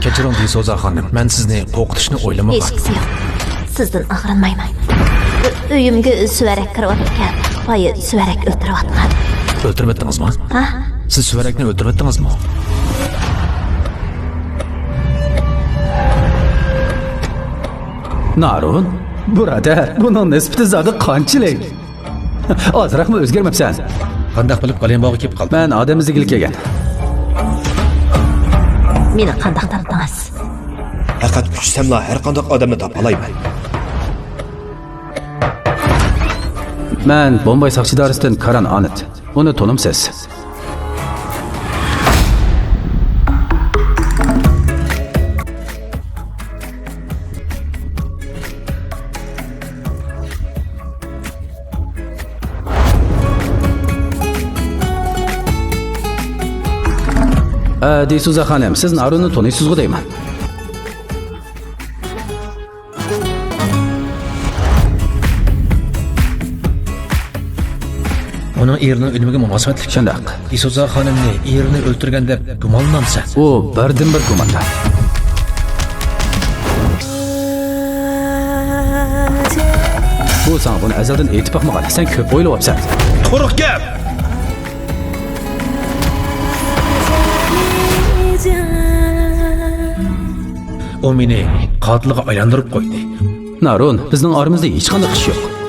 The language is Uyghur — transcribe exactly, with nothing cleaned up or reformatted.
كەچۈرۈڭ، دىسوزا خانىم، مەن سىزنى قورقۇتۇشنى ئويلىمىغان. ھېچقىسى يوق. سىزدىن ئاغرىنمايمەن. ئۆ-، ئۆيۈمگە سۈۋەرەك كىرىۋاتىدىكەن. بايا سۈۋەرەك ئۆلتۈرۈۋاتقان. ئۆلتۈرۈۋەتتىڭىزمۇ؟ ھە؟ سىز سۈۋەرەكنى ئۆلتۈرۈۋەتتىڭىزمۇ؟ نارۇن، بۇرادەر، بۇنىڭ نىسبىتى زادى قانچىلىك؟ ئازراقمۇ ئۆزگەرمەپسەن. قانداق بىلىپ قالىمبوغا كېلىپ قالدىڭ؟ مەن ئادەم ئىزدىگىلى كەلگەن. مېنى قانداق تاپتىڭىز؟ پەقەت كۈچىسەملا ھەر قانداق ئادەمنى تاپالايمەن. مەن بومباي ساقچى ئىدارىسىدىن كاران ئانىت. ئۇنى تونۇمسىز؟ ئە، دىسوزا خانىم، سىز نارۇننى تونۇيسىزغۇ دەيمەن. ئۇنىڭ ئېرىنىڭ ئۆلۈمىگە مۇناسىۋەتلىك. شۇنداق. دىسوزا خانىمنى ئېرىنى ئۆلتۈرگەن دەپ گۇمانلىنامسەن؟ ئۇ بىردىنبىر گۇماندار. بۇ ساڭا بۇنى ئەزەلدىن ئېيتىپ باقمىغان. سەن كۆپ ئويلىۋاپسەن. قۇرۇق گەپ! ئۇ مېنى قاتىلغا ئايلاندۇرۇپ قويدى. نارۇن، بىزنىڭ ئارىمىزدا ھېچقانداق ئىش يوق.